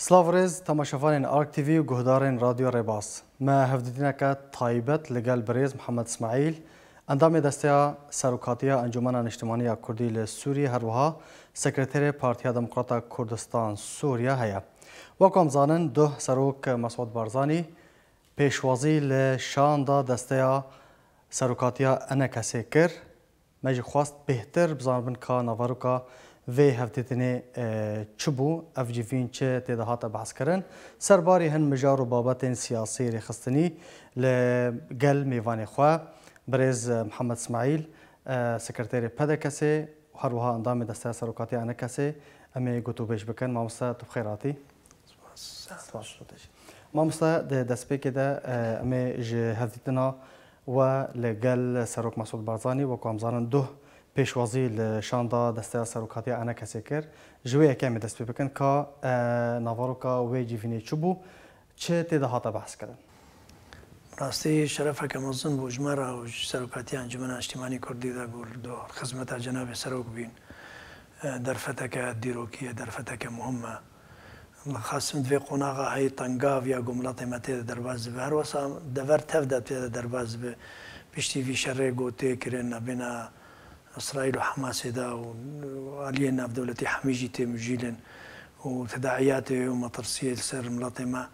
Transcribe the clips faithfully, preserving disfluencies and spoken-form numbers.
Silav û rêz temaşevanên Ark T V û guhdarên Radyo Rêbaz. Me hevdîtineke taybet li gel birêz Mihemed Îsmaîl, endamê Desteya Serokatiya Encûmena Niştimanî ya Kurdî li Sûriyê, her wiha Sekreterê Partiya Demokrata Kurdistan Sûriye heye. Wek em zanin, duh Serok Mesûd Barzanî pêşwazî li şanda Desteya Serokatiya ENKSê kir. Me jî xwest bêhtir bizanibin ka navaroka vê hevdîtinê, e, çi bû, ev civîn çi tê de hate behskirin. Serbarî hin mijar û babetên siyasî rêxistinî li gel mêvanê xwe, birêz, e, Mihemed Îsmaîl, e, sekreterê P D K S ê û her wiha endamê Desteya Serokatiya ENKSê, em ê gotûbêj bikin. Mamoste, tu bi xêr hatî. Spas. Spas, tu jî. Mamoste, di destpêkê de, e, em ê ji hevdîtina we li gel Serok Mesûd Barzanî, wek ku em zanin, duh pêşwazî li şanda Desteya Serokatiya ENKSê kir. Ji wê yekê em ê dest pê bikin ka, e, navaroka wê civînê çi bû, çi tê de hate behskirin? Rastî şerefeke mezin bû ji me re û ji Serokatiya Encûmena Niştimanî Kurdî de ku li do xizmeta Cenabê Serok bîn. E, derfeteke dîrokî ye, derfeteke muhim e. Xasim di vê qonaxa heyî tengav ya ku miletê me tê de derbas dibe. Her wesa dever tev de tê de derbas dibe. Piştî vî şerê ku tê kirin nabêna Îsraîl û Hamasê de û aliyên navdewletî hemî jî tê mijîlin û tedaiyatê û metirsiyê li ser miletê me.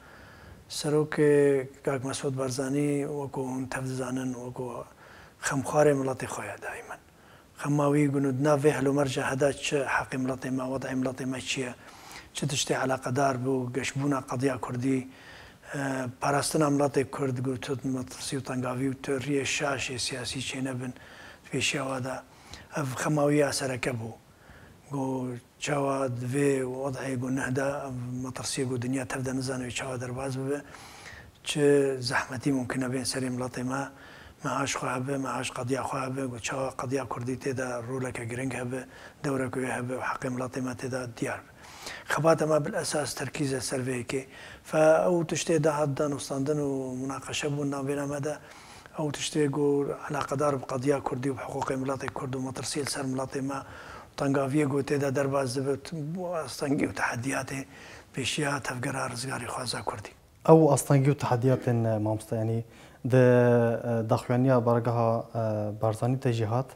Serokê Kak Mesûd Barzanî, wekû hûn tev dizanin, wekû xemxwarê miletê xwe ye daîmen. Xema wî ku di nav vê helo merca heda çi heqê miletê me, wed'ê miletê me çi ye, çi tiştê eleqedar bû, geşbûna qediya kurdî, e, parastina miletê kurd ku tu metirsî û tengavî û tu riyê şaşê siyasî çênebin, di pêşiya we de. Ev xema wî ya sereke bû. Ku çawa di vê wed'ê ku neh de, ev metirsiyê ku dinya tev de nizane wê çawa derbas bibe, çi zehmetî mumkin e bên serê miletê me, meha ji xwe hebe, meha ji qediya xwe hebe, ku çawa qediya kurdî tê de roleke giring hebe, dewreke wê hebe û heqê miletê me tê de diyar be. Xebata me bil esas terkîz e ser vê yekê. Fe ew tiştê dahat danûstandin û munaqeşe bûn navbêna me de. Ew tiştê ku eleqedar bi qediya kurdî û bi hiqûqê miletê kurd û metirsiyê li ser miletê me û tengaviyê ku tê de derbas dibe, astengî û tehediyatê pêşiya tevgera rizgarîxwaza kurdî. Ew astengî û tehediyatên, e, mamoste, yanî di, e, daxuyaniya baregeha, e, Barzanî de jî hat,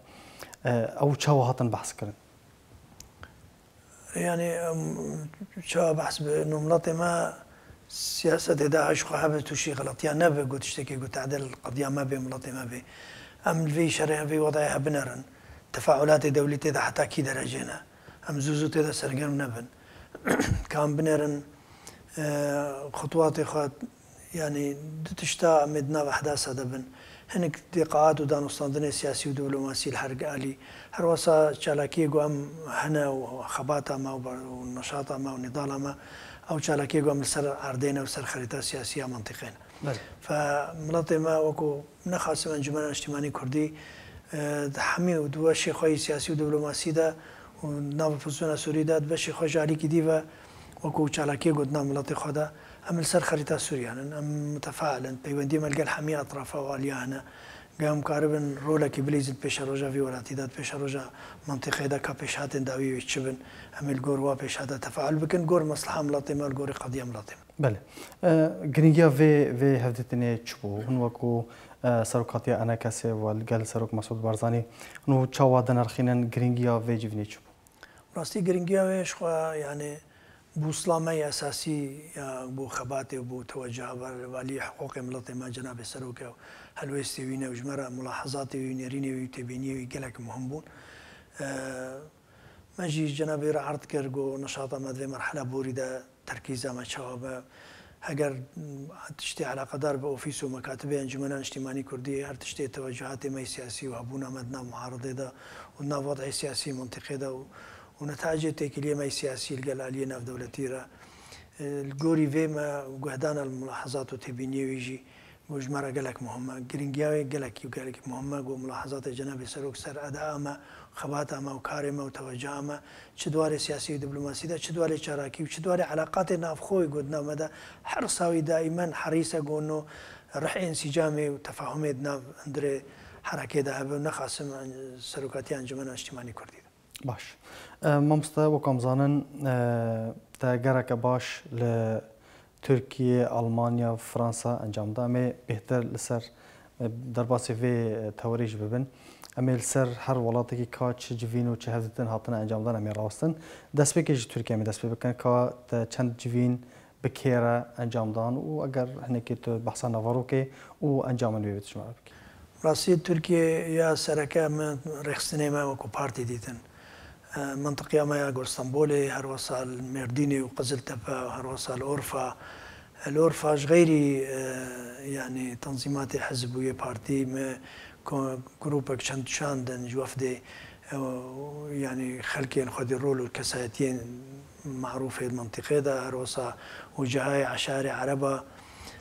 e, ew çawa hatin behskirin? Yanî, em, çawa behs bi nû miletê me siyasetê de ji xwe hebe tûşî xeletiya nebe, got tiştekê got tedil qediya me bê, miletê me bê. Em li vê şerê, vê wedayê hebinêrin. Tefaulatê dewletê de heta kî derecê ne? Em zû zû tê de sergerm nebin. Ka em binêrin, e, xutwatê xwe, yanî du tişta em ê di nav ehdasa de bin. Hinek dîqaat û danûstandinê siyasî û diplomasî li her alî. Her wesa çalakiyê ku em hene û xebata me û bar-, û neşata me û nîdala me, ew çalakiyê ku em li ser erdê ne û ser xerîta siyasî ya mentiqê ne. Belê. Fe miletê me wekû nexasim Encûmena Niştimanî Kurdî, e, di hemî û di weşê xwe yî siyasî û diplomasî de û nav opozîsyona Sûrî de di beşê xwe ji alîkî dî ve wekû çalakiyê got nav miletê xwe de, em li ser xerîta Sûriyan in, em mutefail in, peywendiyê me li gel hemî etrafa û aliya hene. Ge em karibin rolekî bilîzin pêşeroja vî welatî de, pêşeroja mentiqê de ka pêşhatên dawî wê çi bin, em ê li gor wa pêşhata tefaul bikin, gor mesleha miletê me, li gorî qediya miletê me. Belê. E, girîngiya vê, vê hevdîtinê çi bû? Hûn wekû, e, serokatiya ENKSê û li gel Serok Mesûd Barzanî, hûn çawa dinirxînin, girîngiya vê civînê çi bû? Rastî girîngiya wê ji xwe, yanî, bûsla me yê esasî ya bo xebatê û bo tewecuha ber-, valî hiqûqê miletê me, cenabê serokê û helwêstê wî ne û ji me re mulahezatê wî, nêrînê wî, têbîniyê wî gelek muhim bûn. E, me jî cenabê re erd kir, got, nişata me di vê merhela borî de terkîza me çawa be. Heger, mm, tiştê eleqedar bi ofîs û mekatibê Encûmena Niştimanî Kurdî, her tiştê tewecuhatê me yê siyasî û hebûna me di nav muaridê de û di nav wed'ê siyasî mentiqê de û, û netayecê têkiliyê me yê siyasî li gel aliyê navdewletî re, e, li gorî vê me guhdana li mulahezat û têbîniyê wî jî, Got, ji me re gelek muhim e. Girîngiya wê gelekî û gelekî muhim e. Got, mulahezatê cenabê serok ser edaa me, xebata me û karê me û tewecuha me, çi di warê siyasî û diplomasî de, çi di warê çalakî û çi di warê eleqatê navxwe wê, got, nav me de her sawî daîmen herîs e, got, no rih ê însîcamê û tefahumê di nav hundirê herekê de hebe û nexasim en-, serokatiya Encûmena Niştimanî Kurdî de. Baş. E, mamoste, wek em zanin, e, Te gereke baş li Tirkiye, Almanya, Fransa encam da. Em ê bêhtir li ser, e, derbasî vê, e, tewerê jî bibin. Em ê li ser her welatekî ka çi civîn û çi hevdîtin hatine encamdan em ê rawestin. Destpêkê ji Tirkiye em ê dest pê bikin ka te çend civîn bi kê re encam dan û eger hinekî tu behsa Navarokê û encamên wê bidî ji me re bikî. Rastî Tirkiye ya sereke min rêxistinê me wekî partî dîtin. E, mintiqiya me ya gor Stenbolê, her wesa li Mêrdînê û Qiziltepe, her wesa li Urfa. Li Urfa ji xeyrî, e, yanî tenzîmatê hizb û yê partî me ko-, grûpek çend çandin ji wefdê, e, yanî xelkên xwedî rol û kesayetiyên marûfê di mintîqê de, her wesa wicehayê eşarê ereba,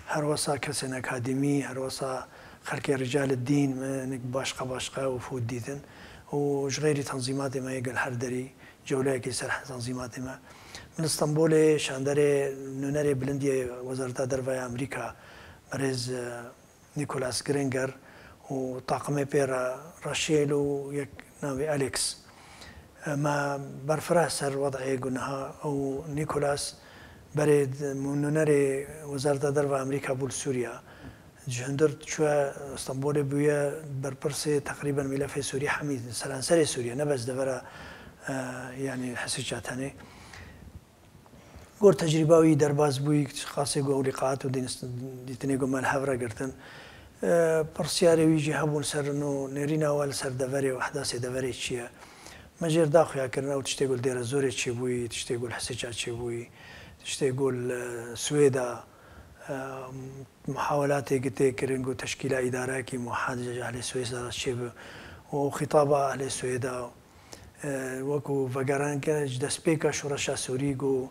her wesa kesên akademî, her wesa xelkê ricalê dîn, me hinek başqa başqa wifûd dîtin û ji xeyrî tenzîmatê me yê gel her derî cewleyekî ser tenzîmatê me. Min li Stenbolê şanderê nûnerê bilindiyê Wezareta Derve ya Amerîka, birêz, e, Nicholas Gringer û taqimê pê re Raşêl û yek navê Alex. Me berfireh ser wed'ê gu niha û Nicholas berê d-, nûnerê Wezareta Derve Amerîka bû li Sûriya. Ji hundir çûye Stenbolê bûye berpirsê teqrîben mîlefê Sûrî hemî seranserê Sûriye, ne bes devera, e, yanî Hesî Çatenê. Gor tecrîba wî derbas bûyî, qasê ku ew lîqaat û dînis-, dîtinê ku me li hev re girtin. E, pirsyarê wî jî hebûn ser no nêrîna we li ser deverê û ehdasê deverê çi ye? Me jê re da xuya kirin, ew tiştê ku li Dêrezorê çêbûyî, tiştê ku li Hesêça çêbûyî, tiştê ku li, e, Swêda, e, muhawelatê ku tê kirin ku teşkîla îdarekî muhad ji ehlê Swêda re çêbe û xîtaba ehlê Swêda. E, wekû vegeranker ji destpêka şoreşa Sûrî ku,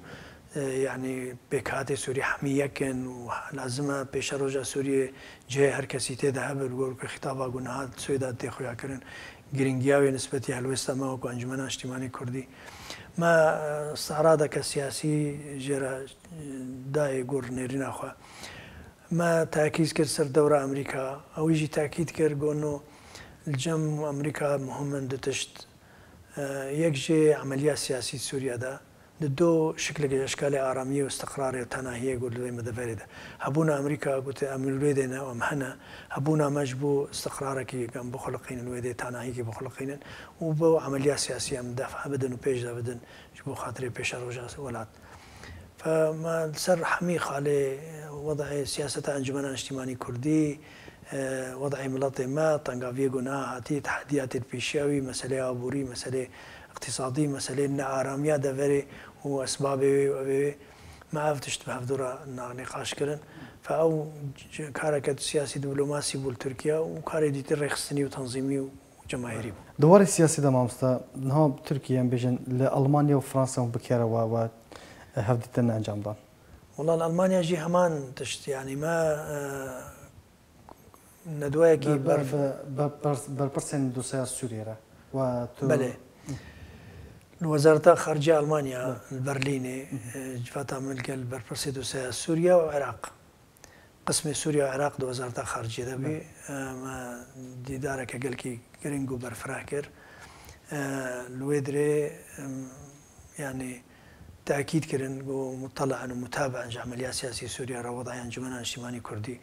e, yanî pêkhatê Sûrî hemî yek in û lazim e pêşeroja Sûriyê cihê her kesî tê de hebe, li gor ku xîtaba ku niha Swêda tê xuya kirin, girîngiya wê nisbetî helwêsta me wekû Encûmena Niştîmanî Kurdî. Me, e, isti'radeke siyasî jê re, e, dayê gor nêrîna xwe. Me tekîz kir ser dewra Amerîka. Ew jî tekîd kir, got, no, li cem Amerîka muhim in du tişt. Yek jê emeliya siyasî Sûriye de, di do şikleke ji eşkalê aramiyê û istiqrarê û tenahiyê got li vê mideverê de. Hebûna Amerîka gote em li wê dê ne, em hene. Hebûna me ji bo istiqrarekî em bixuliqînin wê dê tenahiyekî bixuliqînin û bo emeliya siyasî em def bidin û pêş de bidin ji bo xatirê pêşeroja welat. Fe me li ser hemî xalê wed'ê siyaseta Encûmena Niştîmanî Kurdî, e, wed'ê miletê me, tengaviyê ku niha hatî, tehediyatê pêşiya wî, meselê aborî, meselê iqtîsadî, meselê nearamiya deverê û esbabê wê û evê wê, me ev tişt bi hevdû re na-, nîqaş kirin. Fe ew c-, kareke siyasî diplomasî bû li Tirkiye û karê dîtir rêxistinî û tenzîmî û cemahîrî bû. Di warê siyasî de mamoste, niha Tirkiye em bêjin li Almanya û Fransa hûn bi kê re we, we, e, hevdîtin encam dan? Wela li Almanya jî heman tişt, yanî me, e, nedweyekî Be-, be-, ber- be-, be-, pers-, berpirsên dosyeya Sûriyê re. We tu Belê. Li Wezareta Xaricê Almanya Be- li Berlînê, Hı. e, civata min li gel berpirsê dosyeya Sûriye û Iraq. Qismê Sûriye û Iraq di Wezareta Xaricê de bî. Be- E, me dîdareke gelkî giring û berfireh kir. E, li wê dirê, em, yanî tekîd kirin ku mutela in û mutabe in ji emeliya siyasî Sûriye re, wed'ê Encûmena Niştîmanî Kurdî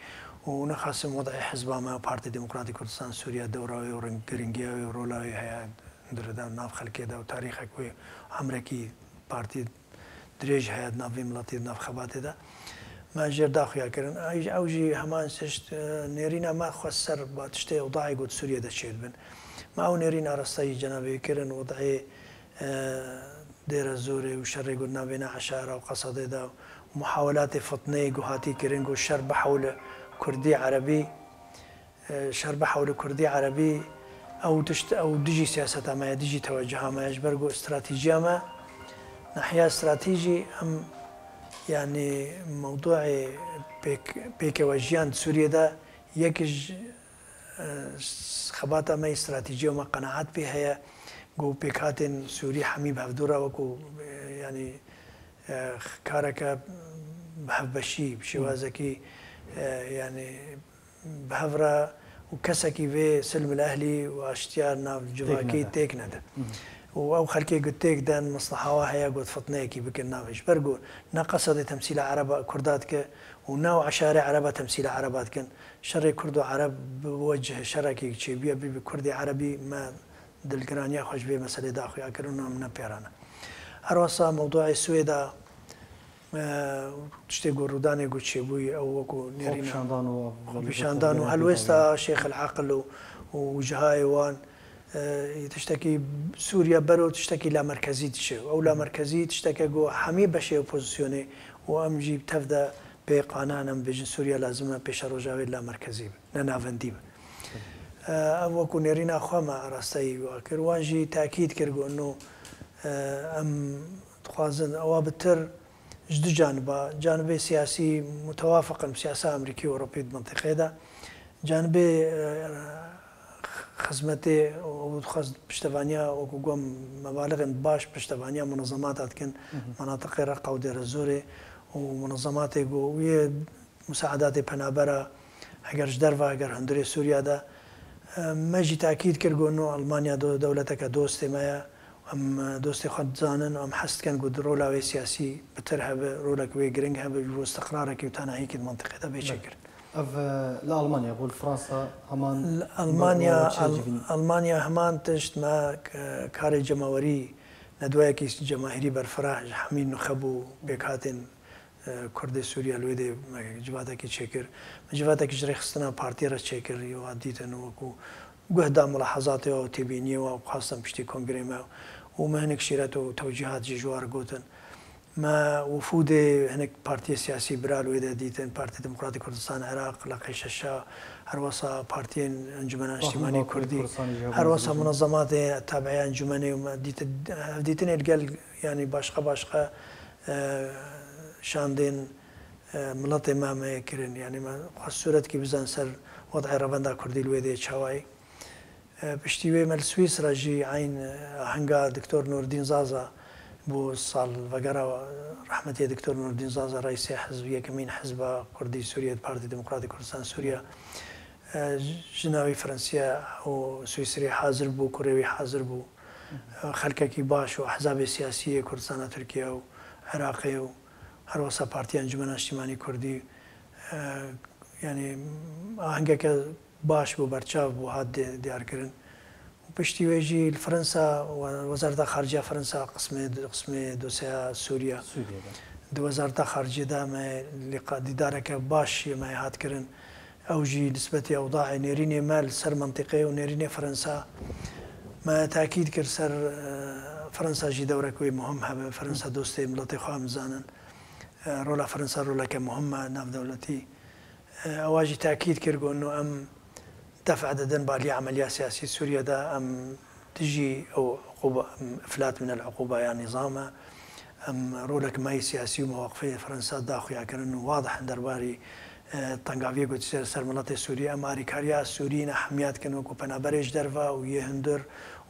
û nexasim wed'ê hizba me, Partî Demokratî Kurdistan Sûriye, dewra wê û ring-, giringiya wê û rola wê heye di nav xelkê de û tarîxek wê, emrekî partî dirêj heye di nav vê miletê, di nav xebatê de. Me jê re da xuya kirin. Ew, ew jî heman tişt, e, nêrîna me xwest ser ba tiştê ewdayê ku di Sûriyê de çêdibin. Me ew nêrîn arasteyî cenabê kirin, wed'ê, e, Dêrezorê û şerê ku di navbêna eşara û qesedê de û muhawelatê fitneyê ku hatî kirin ku şer bihewle Kurdî Erebî, e, şer bihewle Kurdî Erebî, ew tişt, ew dijî siyaseta me ye, dijî tewecuha me ye, ji ber ku stratejiya me, nahiya stratejî em, yanî mewduê pêk-, pêkewejiyan di Sûriyê de yek ji, e, xebata me yê stratejî û me qenaet pê heye ku pêkhatên Sûrî hemî bi hevdû re wekû, e, yanî, e, kareke bi hevbeşî, bi şêwazekî, e, yanî bi hev re û kesekî vê silmil ehlî û aştiya nav civakî têk nede. Têk nede. Hı hı. û ew xelkê ku têk den, mesleha wa heye ku fitneyekî bikin navê. Ji ber ku ne qesedê temsîla Ereba, Kurda dike û ne ew eşare Ereba temsîla Ereba dikin. Şerê Kurd û Ereb bi wecih şerekî çêbûye, bî bi Kurdê Erebî me dilgiraniya xwe ji vê meselê daxuya kirin û em ne pêran e. Her wesa mewduê Swêda, e, tiştê ku rûdanê ku çêbûyî, ew wekû nêrîna Xwepişandan û ev xwepişandan û helwêsta Şêx el Eqil û, û cihayê wan, e, tiştekî Sûriye bero tiştekî lamerkezî dişe. Ew lamerkezî tişteke ku hemî beşê opozisyonê û em jî tev de pê qanan em bêjin Sûriye lazim e pêşeroja wê lamerkezî be, ne navendî be. E, ev wekû nêrîna xwe me rasteyî wa kir. Wan jî tekîd kir ku no, e, em dixwazin ewa bi tir ji du caniba, canibê siyasî mutewafiq in bi siyasa Amerîkî û Ewropî di mintîqê de. Canibê, e, xizmetê û dixwest piştevaniya wekû got mebaliğên baş piştevaniya munezemata dikin, Hı hı. menatiqê Reqa û Dêrezorê û munezematê ku wê musaedatê penabera, heger ji derve, heger hundirê Sûriya de, e, me jî tekîd kir ku no Almanya do-, dewleteke dostê me ye. Em, e, dostê xwe dizanin û em hez dikin ku di rola wê siyasî bitir hebe, rolek wê giring hebe ji bo istiqrarekî û tanahiyekî di mintîqê de bê Belê. çêkirin. Ev, e, li Almanya bû, li Fransa heman Li Almanya, wek çi Al-, civîn? Almanya heman tişt me, e, karê cemawerî, nedweyekî cemahîrî berfireh ji hemî nuxeb û pêkhatên, e, Kurdê Sûriye li wê dê me civatekî çêkir. Me civatekî ji rêxistina partiyê re çêkir, yê wa dîtin wekû guh da mulahazatê wa û têbîniyê wa û xwestin piştî kongrê me û me hinek şîret û tewcîhat jî ji wa re gotin. Me wifûdê hinek partiyê siyasî bira li wê de dîtin, Partî Demokratîk Kurdistan Iraq, Leqê Şeşa, her wesa partiyên Encûmena Niştîmanî Kurdî, Kurdistanê jî her hebûn wesa zincî. munezematê tabiya encûmenê û me dîtin, hevdîtinê li gel, yanî başqa başqa, e, şandên, e, miletê me me yê kirin. Yanî me xwest sûretkî bizan ser wed'ê revenda Kurdî li wê dê çawayî. E, piştî wê me li Swîsra jî eyn, e, ahenga Doktor Nurdîn Zaza bû salvegera rehmetiyê Doktor Nurdîn Zaza, reîsê hizb, yekemîn hizba Kurdî Sûriye, Partî Demokratîk Kurdistan Sûriye. E, jina wî Fransiye û Swîsrî hazir bû, kurê wî hazir bû. E, xelkekî baş û ehzabê siyasî yê Kurdistana Tirkiye û Iraqê û her wesa Partiya Encûmena Niştîmanî Kurdî, e, yanî ahengeke baş bû, berçav bû, hat di-, diyarkirin. Û piştî wê jî li Fransa, we-, Wezareta Xarice ya Fransa qismê, qismê dosyeya Sûriye. Sûriye de. Di Wezareta Xarice de me lîqa-, dîdareke baş yê me hat kirin. Ew jî nisbetî ewdaê nêrînê me li ser mintîqê û nêrînê Fransa me tekîd kir ser, e, Fransa jî dewrek wê muhim hebe. Fransa dostê miletê xwe em zanin. E, rola Fransa roleke muhim e navdewletî. Ewa jî tekîd kir, got, no em def didin bi alî emeliya siyasî Sûriye de, em dijî ew uquba, em iflat min el uquba ya nîzam e. Em rolek me yê siyasî û me weqfê Fransa da xuya kirin û wadih in derbarî, e, tengaviyê ku dişê ser miletê Sûrî. Em alîkariya Sûrî ne hemiya dikin wekû penaberê ji derve û yê hundir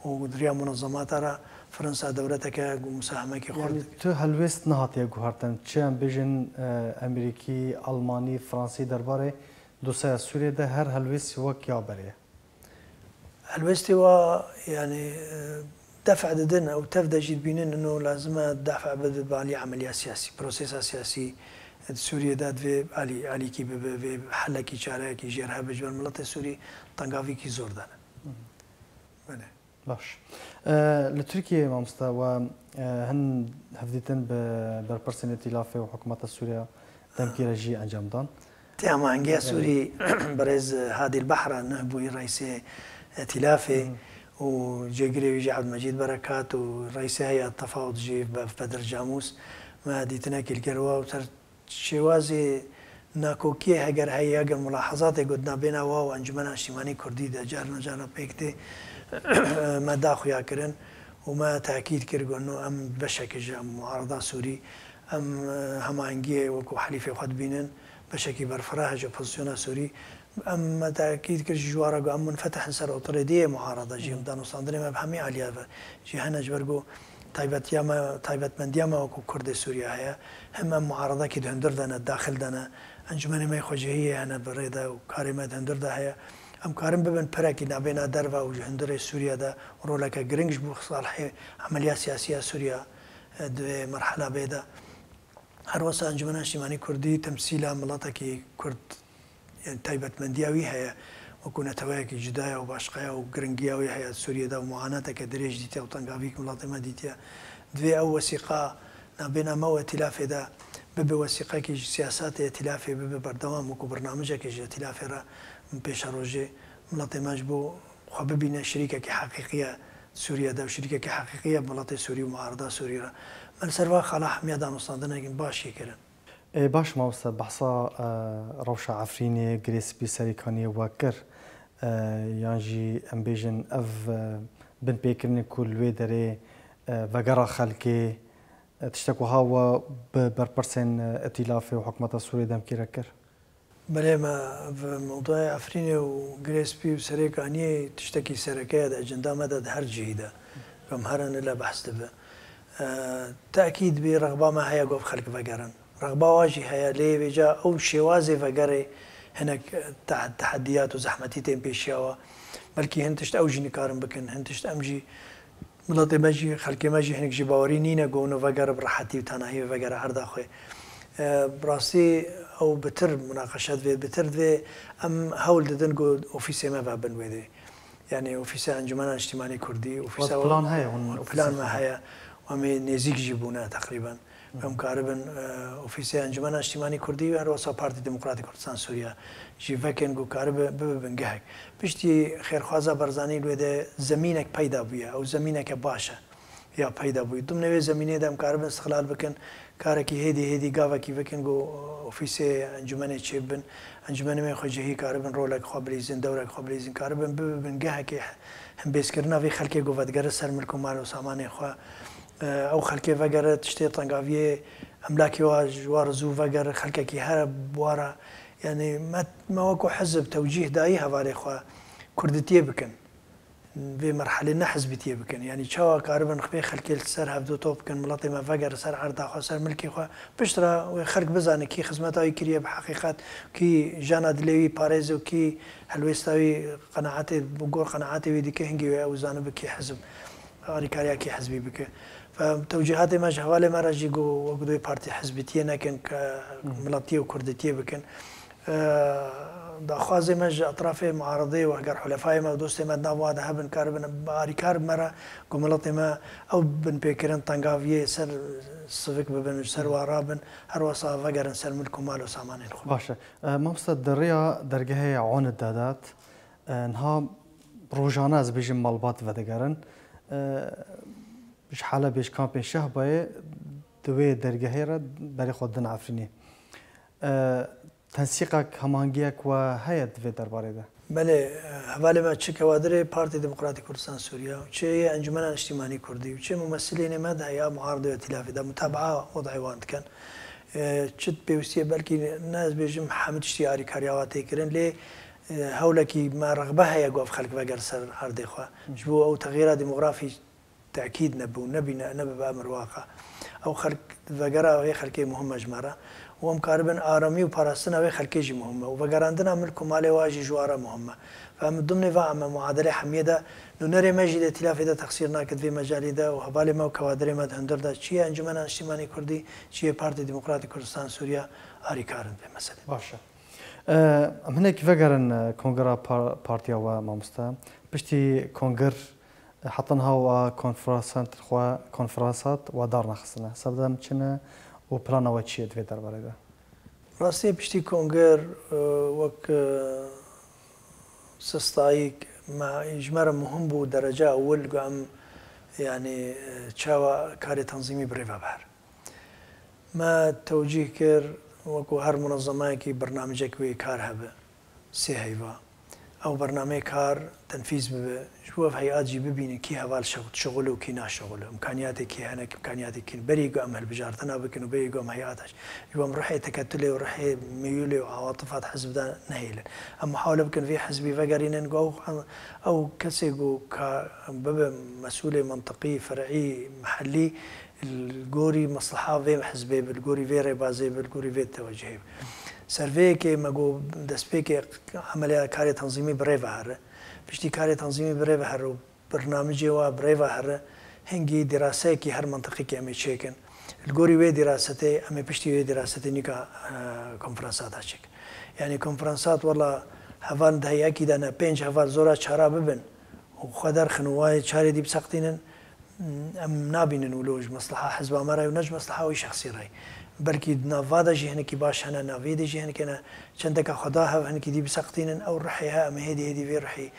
û di riya munezemata re. Fransa dewleteke ku musahemekî xurt Yanî dike. Tu helwêst nehatiye guhertin. Çi em bêjin, e, Emerîkî, Almanî, Fransî derbarê dosyeya Sûriyê de her helwêst wek ya berê ye. Helwêstê wa, yanî, e, def didin, ew tev de jî dibînin, ino lazim e def bibe bi alî emeliya siyasî, prosesa siyasî di Sûriyê de divê alî, alîkî bibe, vê helekî çareyekî jêr hebe ji ber miletê Sûrî tengavîkî zor de ne. Hı hı. Belê. Baş. E, li Tirkiyeyê, mamoste, we, e, hin hevdîtin bi berpirsên îtîlafê û hikûmeta Sûriye demkî re jî encam dan. Tê hemahengiya Belê. Sûrî, birêz Hadî el Behra nuh bûyî reîsê îtîlafê Hı. û cêgirê wî jî Ebdmecîd Berekat û reîsê Heyet Tefawud jî Be-, Bedir Camûs. Me dîtinekî li gel we û ser şêwazê nakokiyê heger heye, heger mulahazatê ku di navbêna wa û Encûmena Niştîmanî Kurdî de carna carna pêk tê, me da xuya kirin û me tekîd kir ku no em beşekî ji em muarada Sûrî, em, e, hemahengiyê wekû helîfê xwe dibînin, beşekî berfireh ji opozisyona Sûrî. Em me tekîd kir ji wara ku em munfetih in ser otirediyê muarada jî, Hı. em danûstandinê me bi hemî aliyê ve jî hene ji ber ku taybetiya me, taybetmendiya me wekû Kurdê Sûriye heye. Him em muaredekî di hundir de ne, daxil de ne. Encûmenê me yê xwecihiyê hene bi rê de û karê me di hundir de heye. Em karin bibin pirekî navbêna derve û ji hundirê Sûriye de roleke giring ji bo salihê emeliya siyasî ya Sûriye, e, di vê merhela bê de. Her wesa Encûmena Niştimanî Kurdî temsîla miletekî Kurd, yani taybetmendiya wî heye, wekû neteweyekî cuda ye û başqa ye û giringiya wî heye Sûriye de û muanateke dirêj dîtiye û tengavî miletê me dîtiye. Divê ew wesîqa navbêna me û Etîlafê de bibe wesîqekî ji siyasetê Etîlafê bibe berdewam, wekû bernamicekê ji Etîlafê re pêşerojê miletê me ji bo xwe bibîne şirîkekî heqîqî ye Sûriye de û şirîkekî heqîqî ye miletê Sûrî û muarida Sûrî re. Me li ser va xala hemiya danûstandinekî baş jî kirin. Ê, baş mamoste, behsa, e, rewşa Efrînê, Girê Spî, Serêkaniyê we kir. E, yan jî em bêjin ev, e, binpêkirinê ku li wê derê, e, vegera xelkê, e, tiştek wiha we bi berpirsên, e, Îtîlafê û hikûmeta Sûriyê demkî re kir? Belê, me ev mewduya Efrînê û Girê Spî û Serêkaniyê tiştekî sereke ye di ecenda me de di her cihî de. Em herin li behs dibe. E, tekîd bî rexba me heye ku ev xelk vegerin. Rexba wa jî heye, lê vêca ew şêwazê vegerê hinek te-, tehediyat û zehmetî tên pêşiya wa. Belkî hin tişt ew jî nikarin bikin, hin tişt em jî, miletê me jî, xelkê me jî hinek jî bawerî nîne ku hûn vegere bi rehetî û tanahî vegere erda xwe. E, bi rastî ew bitir munaqeşe divê, bitir divê em hewl didin ku ofîsê me vebin wê dê. Yani ofîsa Encûmena Niştimanî Kurdî, ofîsa Wek plan heye, hûn plan ofîsê me xwe heye. Em ê nêzîk jî bûne teqrîben. Em karibin, e, ofîsê Encûmena Niştimanî Kurdî û her wesa Partî Demokratîk Kurdistan Sûriye jî vekin ku karibe bibe bingehek. Piştî xêrxwaza Barzanî li wê de zemînek peyda bûye. Ew zemîneke baş e ya peyda bûyî. Dimnê wê zemînê de em karibin îstixlal bikin, karekî hêdî hêdî gavekî bikin ku ofîsê encûmenê çêbibin. Encûmenê me xwecihî karibin rolek xwe bilîzin, dewrek xwe bilîzin, karibin bibin gehekê hembêzkirina vê xelkê ku vedigere ser milk û mal û samanê xwe. Ew xelkê vegere tiştê tengaviyê, emlakê wa ji wa re zû vegere, xelkekî here bi wa re. Yani me, me wekû hizb tewcîh dayî hevalê xwe kurditiyê bikin. Vê merhelê ne hizbîtiyê bikin. Yanî çawa karibin vê xelkê li ser hevdu top bikin, miletê me vegere ser erda xwe, ser milkê xwe. Piştre wê xelk bizane kî xizmeta wî kiriye bi heqîqet, kî jana dilê wî parêz û kî helwêsta wî qenaetê, bi gor qenaetê wî dike, hingî wê ew zanibe kî hizb, alîkariya kî hizbî bike. Fe tewcîhatê me ji hevalê me re jî got, wek duyê partî hizbîtiyê nekin, ke miletiyê û kurditiyê bikin. Eee, daxwazê me ji etrafê muaridê û heger hulefayê me û dostê me di nav wan de hebin, karibin alîkar bi me re ku miletê me ew binpêkirin tengaviyê ser sivik bibin, ser wan rabin, her wesa vegerin ser milk û mal û samanên xwe. Baş e. E, mamoste, di rêya dergehê Onid de dat, e, niha rojane ez bêjim malbat vedigerin. E, ji Helebê, ji kampên Şehbayê di wê dergehê re berê xwe didin Efrînê. E, Tensîqek, hemahengiyek we heye di vê derbarê de? Belê, hevalê me çi kewadirê Partî Demokratîk Kurdistan Sûriye, çi yê Encûmena Niştîmanî Kurdî û çi mumesilênê me de ya muaridê û îtîlafê de mutabaa wedayê wan dikin. E, çi pêwîstî ye, belkî ne ez bêjim hemî tiştî alîkariya wa tê kirin, lê, e, hewlekî me rexbe heye ku ev xelk veger ser erdê xwe. Ji bo ew texyîra demografî tekîd nebû, nebîne, nebibe emir waqa. Ew xelk, vegera wê xelkê muhim e ji me re. Û em karibin aramî û parastina wê xelkê jî muhim e. Û vegerandina milk û malê wa jî ji wan re muhim e. Ve em dimnê va em e muadelê hemiyê de, nûnerê me jî di îtîlafê de texsîr nake di vê mecalê de û hevalê me û kewadirê me di hundir de, çi yê Encûmena Niştîmanî Kurdî, çi yê Partî Demokratîk Kurdistan Sûriye, alîkar in vê meselê. Baş e. E, em hinek vegerin, e, kongera par-, partiya we, mamoste. Piştî konger, e, heta niha we konferansat xwe, konferansat we dar nexistine. Sebedem çi ne û plana we çi ye di vê derbarê de? Rastî piştî konger, e, wek, e, sistayîk me, ji me re muhim bû, derece ewil ku em, yanî, e, çawa karê tanzîmî birêve biher. Me tewcîh kir, wekû her munezemeyekî bernamecek wê kar hebe, sê heyva. Ew bernameyê kar tenfîz bibe, ji bo ev heyat jî bibînin kî heval şex-, şixul û kî naşixul e, imkaniyatê kî hene, imkaniyatê kî ne. Berî ku em hilbijartina bikin û berî ku em heyata ji bo em ruhê teketulê û ruhê meyûlê û awatifat hizb de nehêlin. Em muhawele bikin vê hizbî vegerînin ku ew, ew kesê ku ka bibe mesûlê mintiqî, fer'î, mehellî, li gorî mesleha vê hizbê be, li gorî vê rêbazê be, li gorî vê tewecihê be. Ser vê yekê me got destpêkê emeliya karê tenzîmî bi rê ve here. Piştî karê tenzîmî bi rê ve here û birnamicê wa bi rê ve here, hingî dîraseyekî her mintiqîkê em ê çêkin. Li gorî wê dîrasetê, em ê piştî wê dîrasetê nîka, e, konferansa da çêkin. Yanî konferansa wela heval di heyekî de ne, pênc heval zora çara bibin û xwe derxin û wayê çarê dî biseqtînin, em nabînin wilo ji mesleha hizba me re û ne ji mesleha wî şexsî re. Belkî di nav va de jî hinekî baş hene, navê de jî hinekê ne. Çendeka xwe da hev hinekî dî biseqtînin, ew rihê he, em ê hêdî hêdî vê rihî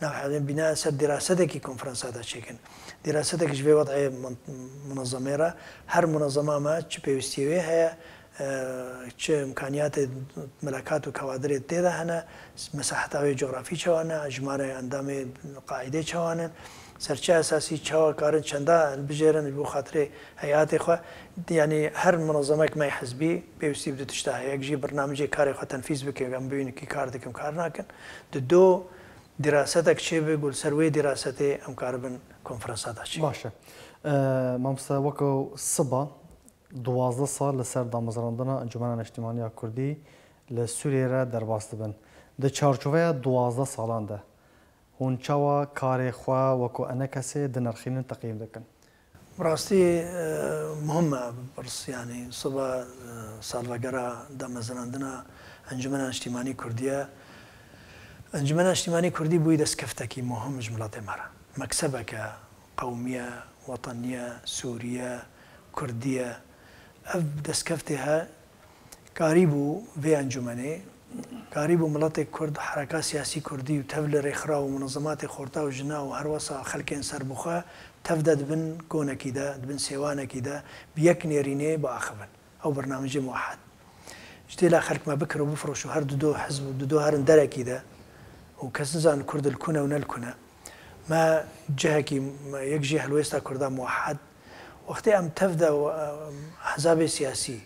nav hebin bîna ser dîrasetekî konferansa de çêkin. Dîrasetek ji vê wed'ê mun-, munezemê re, her munezema me çi pêwîstiyê wê heye, e, çi îmkaniyatê milekat û kewadirê tê de hene, mesaheta wê cografî çawa ne, jimarê endamê qaîdê çawa ne, ser çi esasî çawa karin çenda hilbijêrin ji bo xatirê heyatê xwe. Yanî her munezemek me hizbî pêwîstî bi du tişta heye. Yek jî birnamicê karê xwe tenfîz bike, em bibînin kî kar dikin, kar nakin. Di do dîrasetek çêbe, ku li ser wê dîrasetê em karibin konferansa da çêkin. Baş e. E, mamoste, weko siba duwazdeh sal li ser damezrandina Encûmena Niştimanî ya Kurdî li Sûriyê re derbas dibin. Di çarçoveya duwazdeh salan de hûn çawa karê xwe weko enekesê dinirxînin, teqyîm dikin? Bi rastî, e, muhim e ev pirs, yanî siba, e, salvegera damezrandina Encûmena Niştimanî Kurdî ye. Encûmena Niştimanî Kurdî bûyî destkeftekî muhim ji miletê me re. Meksebeke qewmî ye, wetenî ye, sûrî ye, kurdî ye. Ev destkeftê he karîbû vê encûmenê, karîbû miletê kurd, hereka siyasî kurdî û tev li rêxiraw û munezematê xorta û jina û herwesa xelkên serbixwe tev de di bin konekî de, di bin sêwanekî de bi yek nêrînê biaxivin. Ew bernamecê muwehed. Ji tê la xelk me bikir û bifroş û her du do hizb û du do herin derekî de û kes nizan kurd li ku ne û ne li ku ne. Me cihekî, me yek jê helwêsta kurda muwehed. Wextê em tev de, em, hizabê siyasî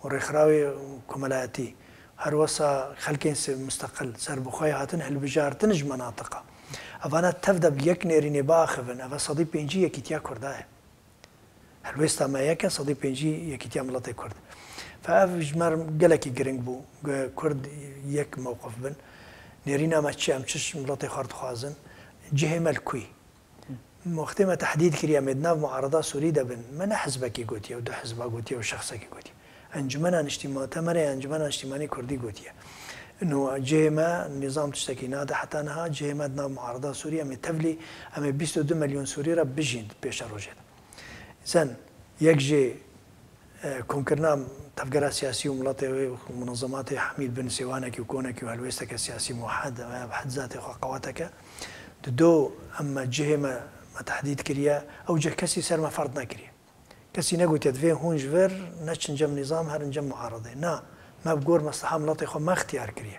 û rêxirawê komelayetî, her wesa xelkên se-, musteqil, serbixwe hatin hilbijartin ji menatiqa. Evana tev de bi yek nêrînê biaxivin, eva sedî pêncî yekîtiya kurda ye. Helwêsta me yek e, sedî pêncî yekîtiya miletê kurd. Fe ev ji me re gelekî giring bû, ku kurd yek mewqif bin. Nêrîna me çi, em çi ji miletê xwe re dixwazin, cihê me li ku ye? Wextê me tehdîd kiriye, em ê di nav muarada Sûrî de bin, me ne hizbekî gotiye û du hizba gotiye û şexsekî gotiye. Encûmena Niştîma-, temerê Encûmena Niştîmanî Kurdî gotiye. Ino cihê me, nîzam tiştekî nade heta niha, cihê me di nav muarada Sûrî, em ê tevlî, em ê bîst û du milyon Sûrî re bijîn di pêşerojê de. Sen yek jê, e, komkirina tevgera siyasî û miletê wê û munezematê hemî bin sêwanekî û konekî û helwêsteke siyasî muwehed, e, bi hed zatê xwe qeweteke. Di do em me cihê me, me tehdîd kiriye, ew cih kesî ser me ferd nekiriye. Kesî negotiye, divê hûn ji vir neçin cem nîzam, herin cem muaredê. Na, me bi gor mesleha miletê xwe me extiyar kiriye.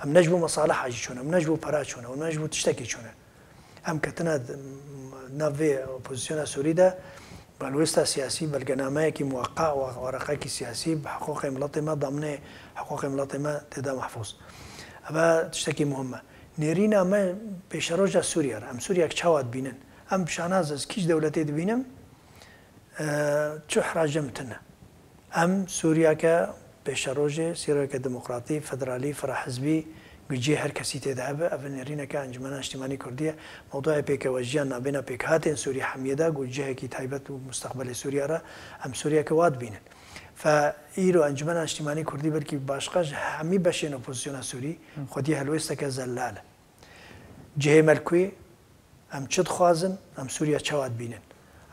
Em ne ji bo mesaliha jî çûne, em ne ji bo pera çûne, em ne ji bo tiştekî çûne. Em ketine di, nav vê opozisyona Sûrî de, bi helwêsta siyasî, belgenameyekî muweqa û wereqekî siyasî, bi hiqûqê miletê me, damnê hiqûqê miletê me tê de mehfûz. Eve tiştekî muhim e. Nêrîna me pêşeroja Sûriye re. Em Sûriyek çawa dibînin? Em bi şanaz ez kî ji dewletê dibînim, e, çi ihrace min tune. Em Sûriyeke pêşerojê, Sûriyeke demokratî, federalî, firehizbî, ku cihê her kesî tê de hebe, ev nêrîneke Encûmena Niştîmanî Kurdî ye. Mewduya pêkewejiya nabêna pêkhatên Sûrî hemiyê de, ku cihekî taybet û mustaqbelê Sûriye re, em Sûriyeke wa dibînin. Fe îro Encûmena Niştîmanî Kurdî belkî başqa ji hemî beşên opozisyona Sûrî, Hı. xwediyê helwêsteke zelal e. Cihê me li ku ye? Em çi dixwazin? Em Sûriye çawa dibînin?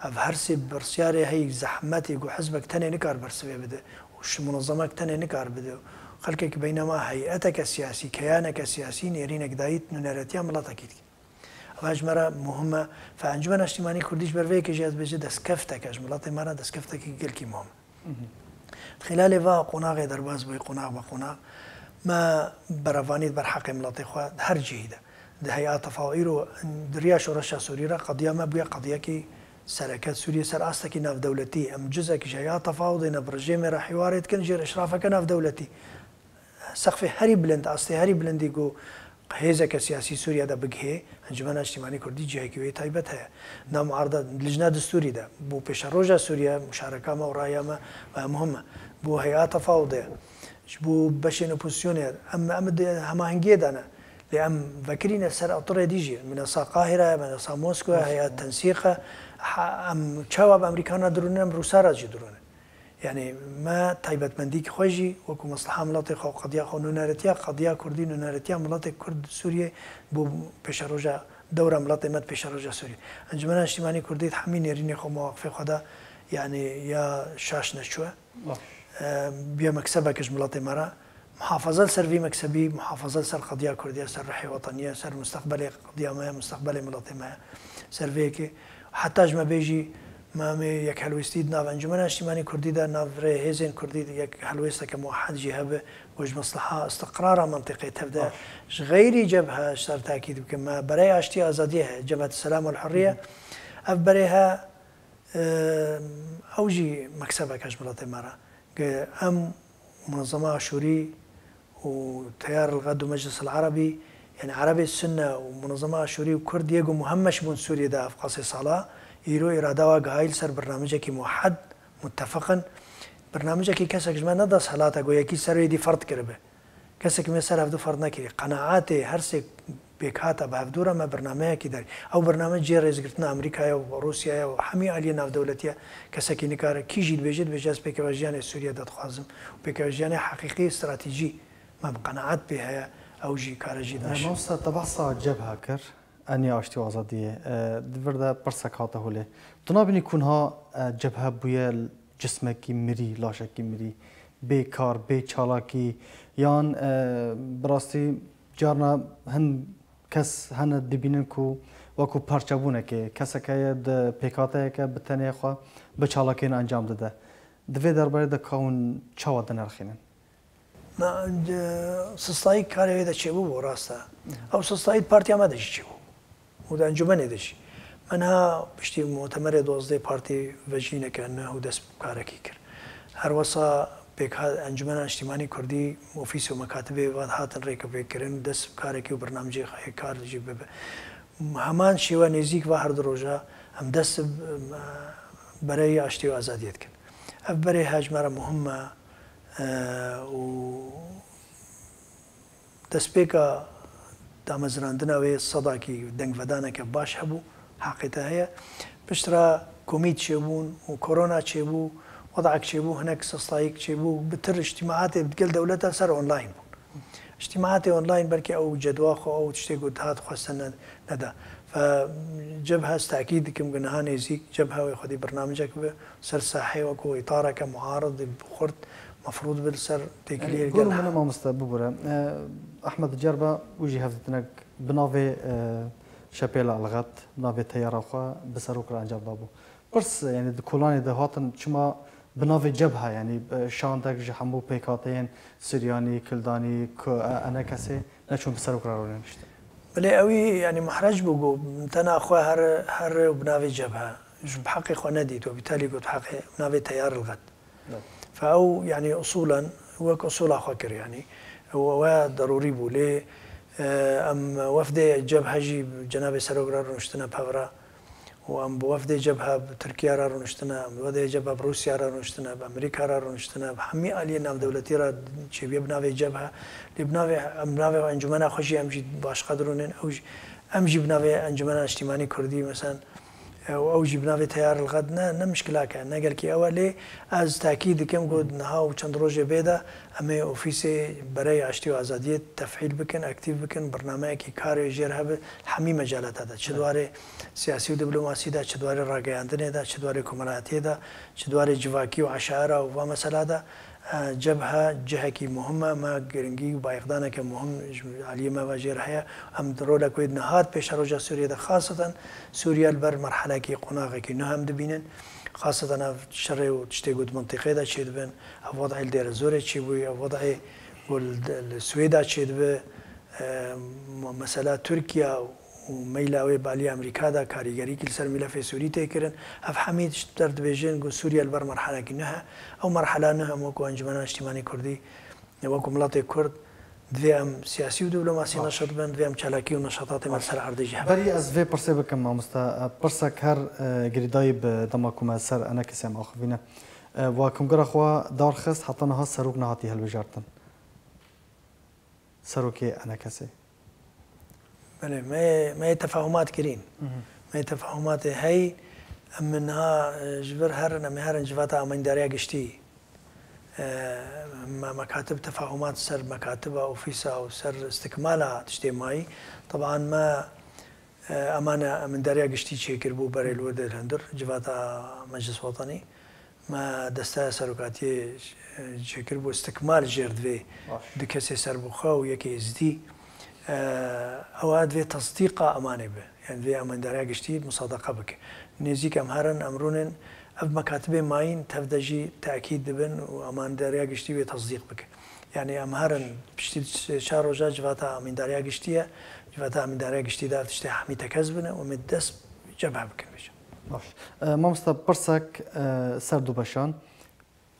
Ev her sê pirsyarê heyî zehmetê ku hizbek tenê nikar bersivê bide û ji munezemek tenê nikar bide û xelkek beynema heyeteke siyasî, keyaneke siyasî nêrînek dayî nûneretiya miletekî dike. Ev ji me re muhim e. Fe Encûmena Niştîmanî Kurdî ji ber vê yekê jî ez bêje destkefteke ji miletê me re destkeftekî gelkî muhim e. Di xîlalê va qonaxê derbas bûyî qonax be qonax, me berevanî di ber heqê miletê xwe di her cihî de, di heya tefaw îro di riya şoreşa Sûrî re qediya me bûye qediyekî sereke Sûriyê ser astekî navdewletî. Em cizekî ji heya tefawdê ne bi rejêmê re hîwarê dikin, jêr eşrafeke navdewletî. Sexfê herî bilind, astê herî bilindî ku hêzeke siyasî Sûriye de bigihê, Encûmena Niştîmanî Kurdî cihekî wê taybet heye. Nav muarada lijna distûrî de, bo pêşeroja Sûriye, muşareka me û raya me, e, muhim e. Bo heya tefawdê, Ji bo beşên opozisyonê em, em di hemahengiyê de ne. Lê em vekirîne ser atirê dî jî. Minesa Qahire, minesa Moskwa, heyet tensîq e. Ha, em çawa bi Amerîkana dirûnin, em Rûsa re jî dirûnin. Yanî me taybetmendîk xwe jî wekû mesleha miletê xwe, qediya xwe, nûneretiya, qediya Kurdî, nûneretiya miletê Kurd Sûriyê bû pêşeroja dewra miletê me di pêşeroja Sûriyê. Encûmena Niştîmanî Kurdî di hemî nêrînê xwe, mewaqifê xwe de, yanî ya şaş neçûye. Baş. E, bûye meksebek ji miletê me re. Muhafaza li ser vî meksebî, muhafaza li ser qediya Kurdiya, ser ruhê weteniyê, ser mustaqbelê qediya me, mustaqbelê miletê me, ser vê yekê. Heta ji me bêjî, me em ê yekhelwêstî di nav Encûmena Niştîmanî Kurdî de, nav rê hêzên Kurdî de yek helwêsteke muwehed jî hebe, ku ji mesleha istiqrara mentiqê tev de, Baş. ji xeyrî cebhe, ji ser tekîd bikim, me berey aştî azadiyê heye, Cebhet Selam û Hurriye. Ev berê he, Ew jî meksebeke ji miletê me re. Ge em Munezema Aşûrî û Teyar el Xed û Meclis el Erebî, yanî Erebê Sunne û Munezema Aşûrî û Kurd yê ku muhemmeş bûn Sûriyê de ev qasê sala, îro îrada wa gihayî li ser birnamicekî muwehed, muttefeq in. Birnamicekî kesek ji me ne desthelate ku yekî ser wê dî ferd kiribe. Kesek me ser hevdu ferd nekirî. Qenaetê her sê pêkhata bi hevdu re me birnameyekî derî. Ew birname cihê rêzgirtina Amerîkaya û Rûsyaya û hemî aliyê navdewletî ye. Kesekî nikare kî jî dibêje, dibêje ez pêkevejiyanê Sûriyê de dixwazim û pêkevejiyanê heqîqî, stratejî me bi qenaet pê heye, ew jî kare jî dimeşe. Mamoste, te behsa cebhe kir, enê aştî û azadiyê. E, di vir de pirsek hate holê. Tu nabînî ku niha, e, cebhe bûye cismekî mirî, laşekî mirî, bê kar, bê çalakî, yan, e, bi rastî carna hin kes hene dibînin ku wekû parçebûnekê, kesek heye di pêkhateyeke bi tenê xwe bi çalakiyên encam dide. Di vê derbarê de ka hûn çawa dinirxînin? Na, e, sistayî karê wê de çêbûbû, rast e. Ew sistayî di partiya me de jî çêbû. û di encûmenê de jî. Me niha piştî mutemerê dozdeh partî vejîneke nû û dest bi karekî kir. Her wesa pêkha-, Encûmena Niştîmanî Kurdî, ofîs û mekatibê ve hatin rêkevpêkirin, dest bi karekî û bernamecê xwe yê kar jî bibe. Heman şêwe nêzîk ve her du roja em dest bi, em, bereyê aştî û azadiyê dikin. Ev berê he ji me re muhim e, e, û Destpêka damezrandina wê sedakî dengvedaneke baş hebû, heqê te heye. Piştre komîd çêbûn û korona çêbû, wedek çêbû, hinek sistayîk çêbû, bi tir îctîmaatê digel dewleta ser online bûn. Îctîmaatê online belkî ew cedwa xwe, ew tiştê ku dihat xwestin ne-, neda. Fe cebhe, ez tekîd dikim ku niha nêzîk cebhe wê xwedî birnamecek bi ser sahê wekû îtareke muarid xurt mefrûd bi li ser têkiliyê. Yanî, gel gul min e mamoste, bibûre. E, Ehmed Cerba û jî hevdîtinek bi navê, e, Şepêla Elxet, bi navê teyara xwe bi serok re encam dabû. Pirs, yanî di kolanê de hatin çima bi navê cebhe, yanî, e, şandek ji hemû pêkhateyên Siryanî, Kildanî, ku, e, enekesê neçûn bi serok re rûniştin? Belê ewî, yanî, mehrec bû ku tena xwe her, her rê û bi navê cebhe. Ji bi heqê xwe nedît, we bîtalî got heqê, bi navê Teyar Elxet. Evet. Fe ew, yanî, usûlen wek usûla xwe kir, yanî. Û ew derûrî bû. Lê, e, em wefdê cebhe jî cenabê serok re rûniştine pevre. Û em bi wefdê cebhe bi Tirkiye re rûniştine, em bi wefdê cebhe bi Rûsya re rûniştine, bi Amerîka re rûniştine, bi hemî aliyê navdewletî re çêbûye bi navê cebhe. Lê bi navê, em navê encûmena xwe jî em jî başqa dirûnin. Ew jî, em jî bi navê Encûmena Niştîmanî Kurdî, meselen, ew, ew jî bi navê Teyar Elxed ne, ne mişkilak e, ne gelkî ew e. Lê ez tekîd dikim ku niha û çend rojê bê de em ê ofîsê bereyê aştî û azadiyê tefîl bikin, aktîf bikin, birnameyekî karê jêr hebe, hemî mecalata de, çi di warê siyasî û diplomasî de, çi di warê rageyandinê de, çi di warê komelayetiyê de, çi di warê civakî û eşaira û va mesela de, e, cebhe cihekî muhim e, me giringî û bayixdaneke muhim ji aliyê me ve jêr heye. Em di rolek wê niha di pêşeroja Sûriyê de, xaseten Sûriye li ber merhelekî, qonaxekî nû em dibînin. Xaseten ev şerê û tiştê ku di mintîqê de çêdibin, ev wed'ê li Dêrezorê çêbûyî, ev wed'ê ku li, li Swêda çêdibe, e, mesela Tirkiye û meyla wê bi alî Amerîka de karîgerîkî li ser mîlefê Sûrî tê kirin. Ev hemî tişt der dibêjin ku Sûriye li ber merhelekî nû he. Ew merhela nû em wekû Encûmena Niştîmanî Kurdî, wekû miletê Kurd, divê em siyasî û diplomasî neşit bin, divê em çalakî û neşatatê me li ser erdê jî hebin. Berî ez vê pirsê bikim, mamoste. Pirsek her, e, girêdayî bi dema ku me ser enekesê em axivîne. E, wa kongra xwe darxist, heta niha serok nehatî hilbijartin. Serokê E N K S'ê. Belê, me, me yê tefahumat kirîn. Mhm. Me yê tefahumatê hey, em niha, e, ji vir herin, em ê herin civata amîndariya giştî. E, me, mekatib tefahumat ser mekatiba ofîsa û ser istikmala tiştê mayî. Teban me, e, emane amîndariya giştî çêkiribû berê li wir dê li hundir, civata Meclis Wetanî. Me desteya serokatiyê, e, çêkir bû, istikmal jêr divê Baş. du kesê serbixwe û yekê êzdî. E, ew a divê tesdîqa emanê be. Yani divê amîndariya giştî musadeqa bike. Nêzîk em herin, em rûnin, ev mekatibê mayîn tev de jî tekîd dibin û amîndariya giştî wê tesdîq bike. Yani em herin piştî çar roja civata amîndariya giştî ye. Civata amîndariya giştî de ev tiştê hemî tekez bine û em ê dest cebhe bikin vêca. Baş. E, mamosta, pirsek, e, ser du beşan.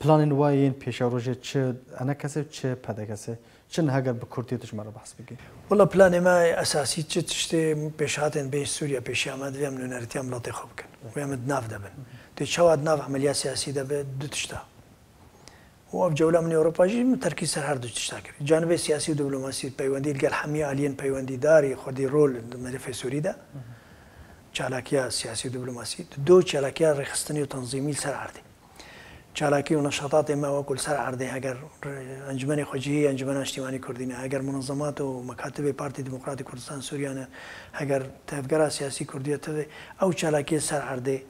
Planên we yên pêşerojê çi E N K S ê û çi P D K S ê? Çi ne heger bi kurtiyê tu ji me re behs bikî? Wela planê me esasî çi tiştê pêşhatên bên Sûriye pêşiya me divê em nûnerîtiya miletê xwe bikin. Wê em di nav de bin. Tê çawa di nav emeliya siyasî de be du tişta. Û ev cewla min Ewropa jî min terkî ser her du tişta kir. Canibê siyasî û diplomasî peywendî li gel hemî aliyên peywendîdarî xwedî rol di melefê Sûrî de. Çalakiya siyasî û diplomasî. Di do çalakiya rêxistinî û tenzîmî li ser erdê. Çalakî û neşatatê me wekû li ser erdê heger Encûmenê Xwecihî, Encûmena Niştîmanî Kurdî ne, heger munezemat û mekatibê Partî Demokratî Kurdistan Sûriye ne, heger tevgera siyasî Kurdî ye tevê, ew çalakiyê ser erdê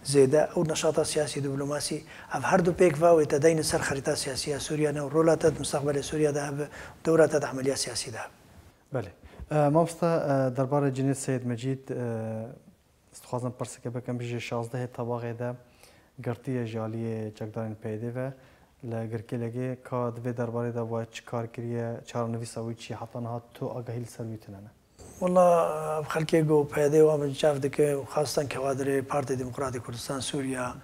zêde, ew neşata siyasî diplomasî, ev her du pêk ve wê te deynin ser xerîta siyasî ya Sûriye ne û rola te di mustaqbelê Sûriye de hebe, dewra te di emeliya siyasî de hebe. Belê. E, mamosta, e, derbarê cinê Seyid Mecîd, e, ez dixwazim pirseke bikim, ji şazdehê Tebaxê de girtiye ji aliyê çekdarên P Y D'ê ve li Girkêlekê, ka di vê derbarê de we çi kar kiriye, çarenivîsa wî çi ye, heta niha tu agahî li ser wî tune ne? Wela, ev xelkê ku P Y D'ê wan binçav dike û xastan kewadirê Partê Demokratî Kurdistan Sûriya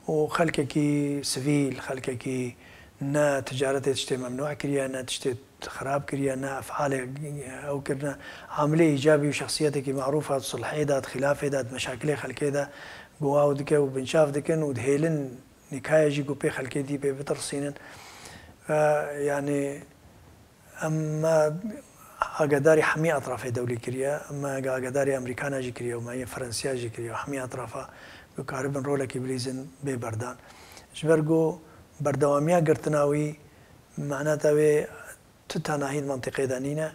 û xelkekî sivîl, xelkekî ne ticaretê tiştê memnû kiriye, ne tiştê xirab kiriye, ne efalê ew kirine. Amilê îcabî û şexsiyetekî merûf e, di sulhê de, di xilafê de, di meşakilê xelkê de guha ew dike û binçav dikin û dihêlin nîkayê jî ku pê xelkê dî pê bitirsînin. Ve, yanî, em me agadarî hemî etrafê dewlî kiriye, em me agadarî Amerîkana jî kiriye û me yê Fransiya jî kiriye û hemî etrafa ku karibin rolekî bilîzin bê berdan. Ji ber ku berdewamiya girtina wî, maneta wê tu tenahî di mentiqê de nîne.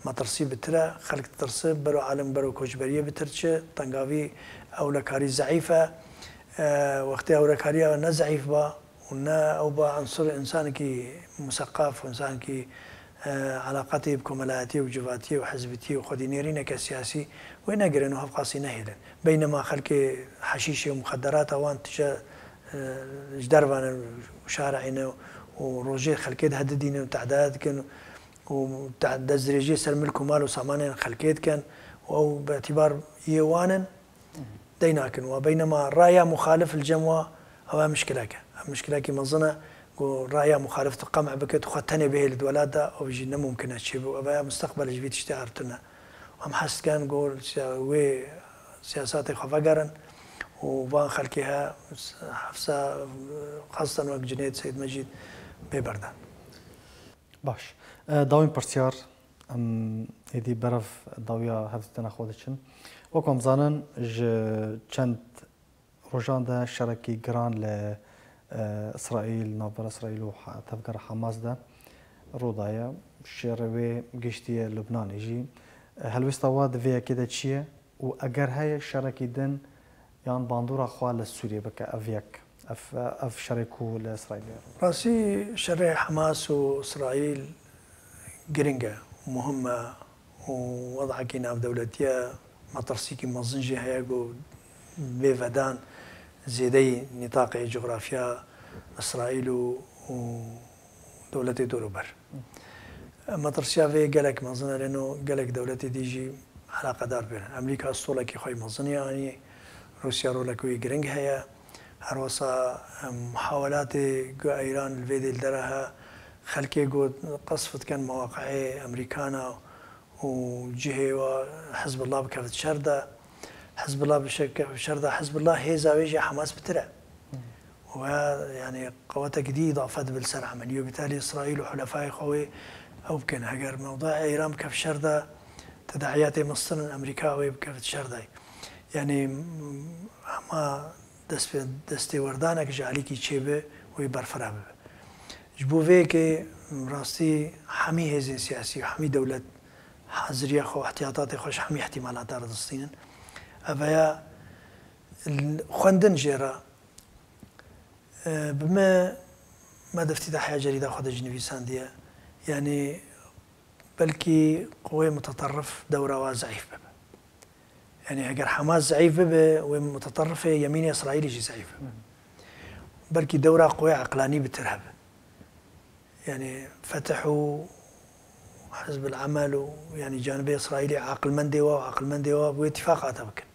Metirsî bitir e, xelk ditirse, bero alim, bero koçberiyê bitir çi, tengavî ewlekarî zeîf e. E, wextê ewlekariya ne zeîf ba û ne ew ba ensur, insanekî museqaf, insanekî, e, eleqetê bi komelayetiyê û civatiyê û hizbitiyê û xwedî nêrîneke siyasî wê negirin û hevqasî nehêlin. Beynema xelkê heşîşê û muxederata wan tije, e, ji derve ne û şarê ne û rojê xelkê dihedidînin û tehdaya dikin û te-, destdirêjiyê ser milk û mal û samanên xelkê dikin û ew bi îtîbar yê wan in, dey nakin wa. Beynema raya muxalif li cem wa, ew e mişkileke. Ev mişkilekî mezin e ku raya muxalif tu qem'e bike, tu xwe tenê bihêlî di welat de, ew jî ne mumkin e çêbe. Ev e mustaqbel ji vî tiştê artune. Em hez dikin ku wê siyasatê xwe vegerin û van xelkê he hefsa, xastan wek cinêt Seyid Mecîd bê berdan. Baş. E, dawîn pirsyar, em êdî berev dawiya hevdîtina xwe diçin. Wek em zanin, ji çend rojan de şerekî giran li, e, Îsraîl, navbera Îsraîl û ha-, tevgera Hamas de rû daye. Şerê wê gihiştiye Lubnanê jî. E, helwêsta we di vê yekê de çi ye? Û eger heye şerekî din yan bandora xwe li Sûriyê bike ev yek, ev, ev şerê ku li Îsraîlê ye? Rastî şerê Hamas û Îsraîl giring e, muhim e û wedekî navdewletî ye, metirsîkî mezin jî heye ku bê vedan zêdeyî nîtaqê cografya Îsraîl û, û dewletê dorûber. Metirsiya vê gelek mezin e, lê no gelek dewletê dî jî eleqedar bên. Amerîka stolekî xwe yê mezin ê anî, Rûsya rolek wî giring heye. Her wisa, em, muhawelatê ku Îran li vê dê li dera he, xelkê ku qesf dikin mewaqi'ê Amerîkana û cihê wa Hizbullah bikevit şer de. Hizbullah bişeke-, şer de, Hizbullah hêza wê jî Hamas bitir e. Hmm. Weya, yanî, qewetek dî îdafe dibe li ser emelî. Wê bitalî Îsraîl û hulefayê xwe wê ew bikin. Heger mewduya Îran bikeve şer de, tedahiyatê mestir in Amerîka wê bikeve şer de. Yanî, hema dest pê, destêwerdanek ji alîkî çêbe, wê berfireh bibe. Ji bo vê yekê rastî hemî hêzên siyasî û hemî dewlet haziriya xwe û ihtiyatatê xwe ji hemî ihtimalata re distînin. Ev ya xwendin jê re. E, bi me, me di iftîtahiya cerîda xwe de jî nivîsandiye. Yanî belkî quwê muteterrif dewra wa zeîf bibe. Yanî heger Hamas zeîf bibe, wê muteterrifê yemînê Îsraîlî jî zeîf bibe. Belkî dewra quwê eqlanî bitir hebe. Yanî Fetih û Hizb el-Emel û, yanî, canibê Îsraîlê aqilmendê wa û aqilmendê wa bi wê tifaqata bikin.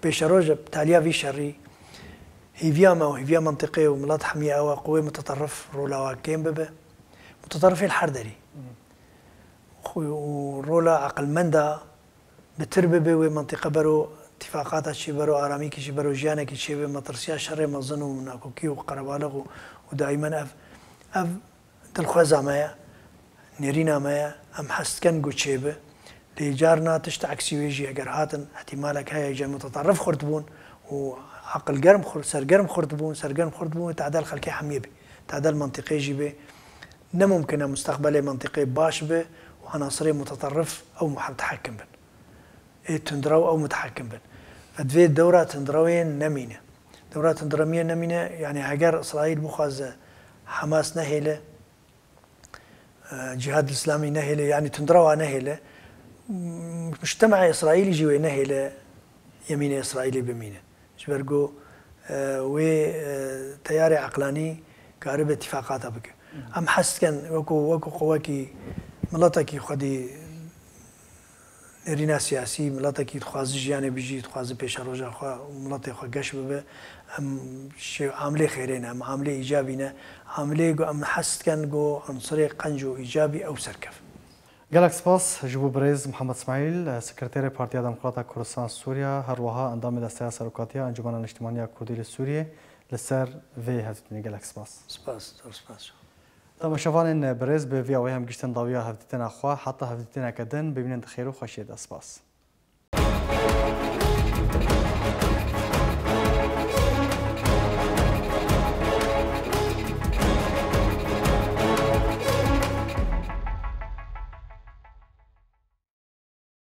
Pêşeroj e, taliya vî şerî, hêviya me û hêviya mentiqê û milet hemiye ew e, quwê muteterrif rola wa kêm bibe. Muteterrifê li her derî. Xwe û rola aqilmenda bitir bibe wê mentiqe bero tifaqata çê, bero aramîkî çê, bero jiyanekî çê be, metirsiya şerê mezin û nakokî û qerebalix û, û daîmen ev, ev dilxweza me ye, nêrîna me ye, em hez dikin ku çêbe. Lê carna tişt eksî wê jî heger hatin, ihtimalek heye ji muteterrif xurt bûn û aqilgerm xurt, sergerm xurt bûn, sergerm xurt bûn, tadel xelkê hemiyê bê, tadel mentiqê jî bê. Ne mumkin e mustaqbelê mentiqê baş be û enasirê muteterrif ew muhe-, mutehekkim bin. Ê tundrew ew mutehekkim bin. Ve divê dewra tundrewê nemîne. Dewra tundremiyê nemîne, yanî heger Îsraîl bixwaze Hamas nehêle, e, Cîhad Îslamî nehêle, yanî tundrewa nehêle, mujtema Îsraîlî jî wê nehêle yemînê Îsraîlî bimîne. Ji ber ku, e, wê, e, teyarê eqlanî karibe tifaqata bike. Em hez dikin wekû, wekû qewekî miletekî xwedî nêrîna siyasî, miletekî dixwaze jiyanê bijî, dixwaze pêşeroja xwe û miletê xwe geş bibe, em şê-, amilê xêrê ne, em amilê îcabî ne. Amilê ku em hez dikin ku unsirê qenc û îcabî ew serkeve. Gelek spas ji bo birêz Mihemed Smaîl, Sekreterê Partiya Demokrata Kurdistan Sûriye, her wiha endamê Desteya Serokatiya Encûmena Niştimanî ya Kurdî li Sûriyê, li ser vê hevdîtinê. Gelek spas. Spas, zor spas. Temaşevanên birêz, bi vî awayî em giştin dawiya hevdîtina xwe. Heta hevdîtineke din, bimînin di xêr û xweşiyê de. Spas.